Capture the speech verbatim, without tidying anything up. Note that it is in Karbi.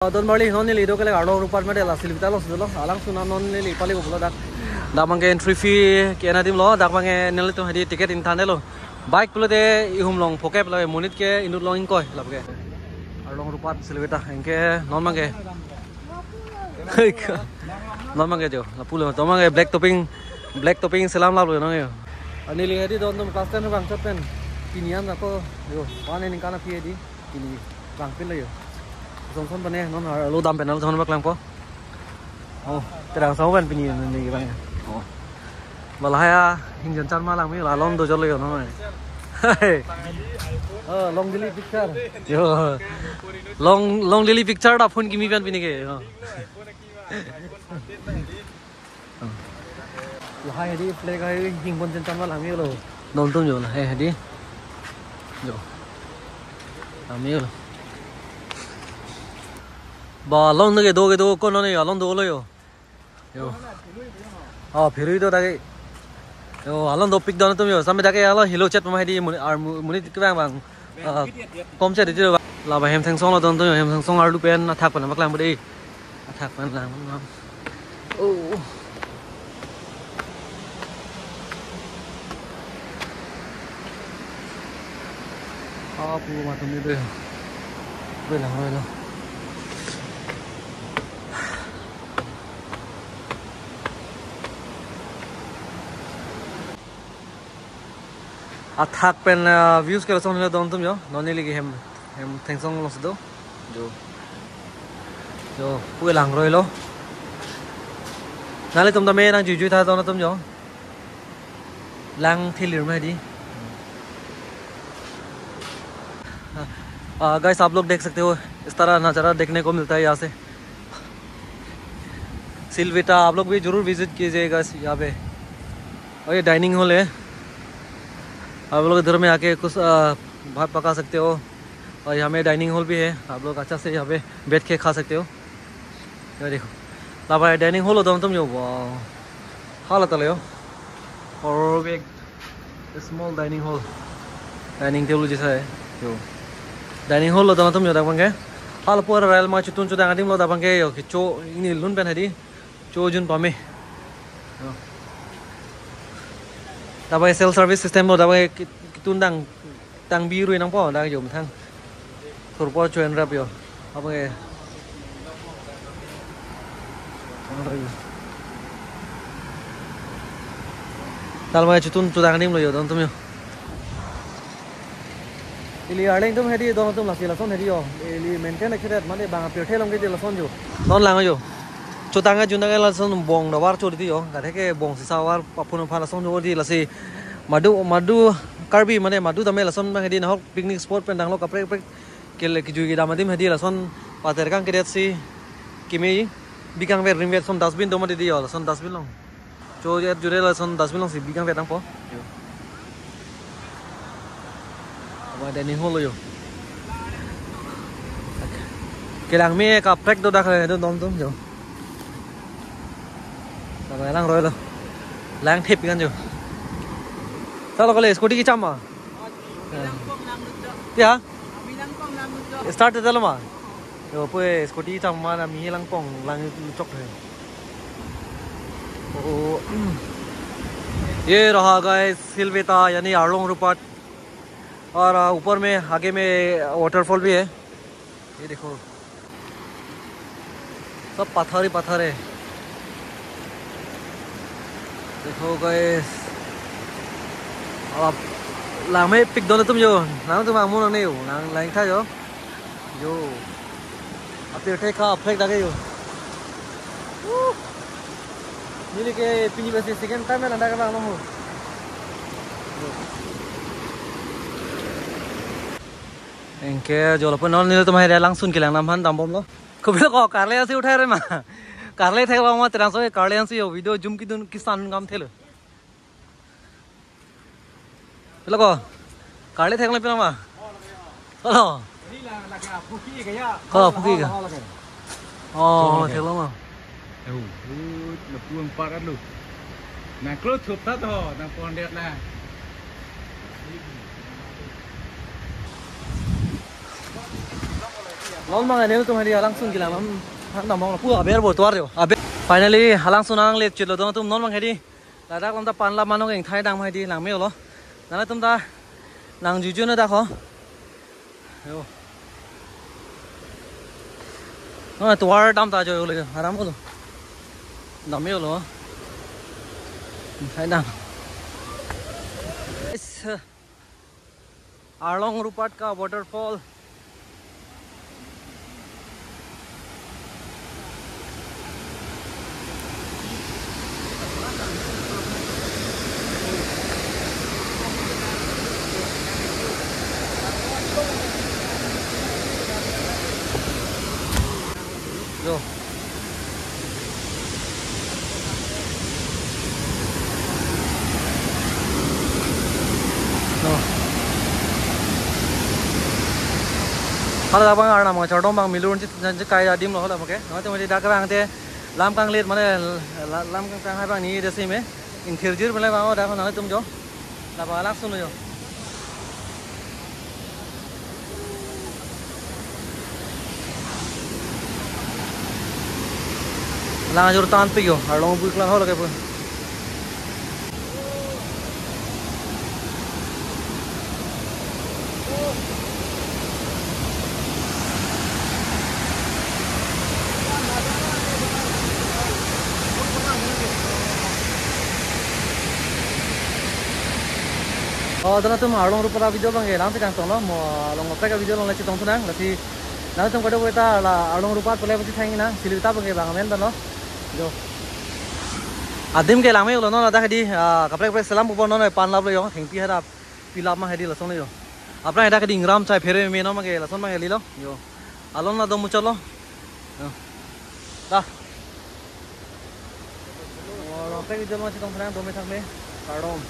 Don marli, non neli do kelek Arlong Rupat mate la Silvita alongsi dolo. Alangsun non neli pali pulo dak. Dak abangke entry fee ke-en adim lo, dak abangke nelitum hedi ticket ingthan-etlo. Bike pulote ihum along phokep, la monit ke inut along ingkoi, la abangke. Arlong Rupat Silvita, anke non abangke. Non abangke jo, lapulo. Ton abangke black topping, black topping selam lapulo non jo. Neli hedi don atum class ten abang chot pen. Pini an ako, jo, one aningkan aphi hedi. Pini vangpinlo jo. Songson pane non arlo dam pen arlo thon paklangpo. Oh, terang song pen pini neli vang. Oh. Ba lahai ahin jon chan ma langme, la alon dojotlo jo non. Oh, long Delhi picture. Jo. Long, long Delhi picture ta phone kimi pen pini ke. Oh. Lahai hedi flag hai hingpon chen chan ma langme lo. Don atum jo lahai hedi. Jo. Langme lo. Ba alon kedo kedo ko non jo, alon dolo jo. Jo. Oh, phirui do dak ke. Jo, alon dopik don atum jo. Same dak ke alon helo chet pama hedi mun-, ar mu-, monit kevang abang. Ah, kom chet di jo. Laba hem thengsong lo don atum jo, hem thengsong arlo pen athak pen paklang bo dei. Athak pen lang. Oh. Ah, pu matum ni dei. Be lang lo. Athak pen, ah, views ke lason helo don atum jo. Non neli ke hem, hem thengsong alongsi do. Jo. Jo, pu lang roi lo. Nanglitum tame nangjuijui tha don atum jo. Lang thilir ma hedi. Ah, guys, आप लोग देख सकते हो, इस तरह नज़ारा देखने को मिलता है यहाँ से। सिल्वेटा, आप लोग भी जरूर विजिट कीजिएगा यहाँ पे। और ये डाइनिंग हॉल है, आप लोग इधर में आके कुछ, आ, भात पका सकते हो। और यहाँ में डाइनिंग हॉल भी है, आप लोग अच्छा से यहाँ पे बैठ के खा सकते हो। ये देखो, लापा डाइनिंग हॉल होता तुम जो, वाह, hala tale yo। और भी एक small dining hall, dining table जैसा है। जो डाइनिंग हॉल होता तुम जो, dak abangke hala pu arel ma chotun chodang adim lo, dak abangke yo kecho ingnilun pen hedi, chojun pame. Yo. Dak abangke self service system lo, dak abangke ketun dang, tangbi rui nangpo, dak jo methang. Thurpo cho-enrap jo. Abangke. Dak abangke chotun chodang adim lo jo, don atum jo. Ili arleng atum hedi don atum lasi lason hedi jo. Ili maintain akheret mane bang pirthe along ke di lason jo. Non lang jo. Chotang ajun ke lason bong davar cho di jo. Gade ke bong sisa var paphun aphan lason jo di lasi madu, madu Karbi mane madu tame lason bang hedi nahok picnic spot pen danglo kaprek kaprek kele kejui kedam adim hedi lason pater kangkedet si keme bikangvet rimvet son dustbin do mati di jo, lason dustbin along. Cho-et jure lason dustbin alongsi bikangvet nangpo. Jo. Aba dining hall lo jo. Kelang me kaprek do dak do don atum jo. Aba lang roi lo. Lang thip kan jo. Salo kali scooty kecham ma? Ya. Start talo ma? Yo, pu scooty cham ma na mi langpong lang chok hai. Oh, ये रहा गाइस सिलवेटा यानी आरलोंग रुपाट। और, आ, ऊपर में आगे में वाटरफॉल भी है। ये देखो, सब पत्थर ही पत्थर है। Dekho guys. Alap lang mepik don atum jo. Nangtum angmu nangne jo. Nang lang tha jo. Jo. Apirthe kaprek dak ke jo. Woo. Neli ke pini basi second time ladak ke bang mo. Anke jo lapen non nelitum hai langsun kelang nam aphan dambomlo. Kopilo ko karle asi uthai re ma. Karle thek lo ma terang so karle asi jo video zoom kidun kisan ngam thelo. Pilo ko karle thek lo pilo ma. Halo. Ko phuki ka. Oh, thek lo ma. Eh, uh, uh, lapu angpar alo. Na klo thup ta to, na pon det na. Non abang nelitum hedi alangsun kelang, ham, ham namong pu aber bo tovar yo. Aber. Finally, alangsun nanglet chitlo don atum, non abang hedi. Ladak lam ta pan lam mano keng thai dang hedi langme-olo. Nangtum ta nang juju na dak ho. Yo. No, tovar dam ta jo le, aram ko. Dam yo lo. Sai dam. Yes. Arlong Rupat ka waterfall. Yo. Yo. Hala abang arnam kachardom abang milur chit, chit kai adim lo hala abang ke. Nangtum hedi dak abang te lam kanglet mane la-, lam kang, kang hai abang ni desi me. Ingthirjir mane abang dak nangtum jo. Labang alangsun yo. Lang ajor tan pik yo, arlong bui klang ho lake pun. Oh, dona atum Arlong Rupat video abang ke lang si kangtong lo, mo along oprek video along le chetong thu nang, lasi nangtum kadokave ta la Arlong Rupat pule pasi thang nang, sili ta abang ke bang amen ta lo. Jo. Adim ke langme-olo non ladak hedi, ah, kaprek kaprek selam pupo non pan lap lo yo, thengpi hadap, pi lap ma hedi lason lo yo. Aphrang ladak hedi ingram chai phere me non abang ke lason abang ke lilo. Yo. Alon la do muchot lo. Yo. Dah. Oh, lo pe video along chetong phrang do me thak me. Kardom.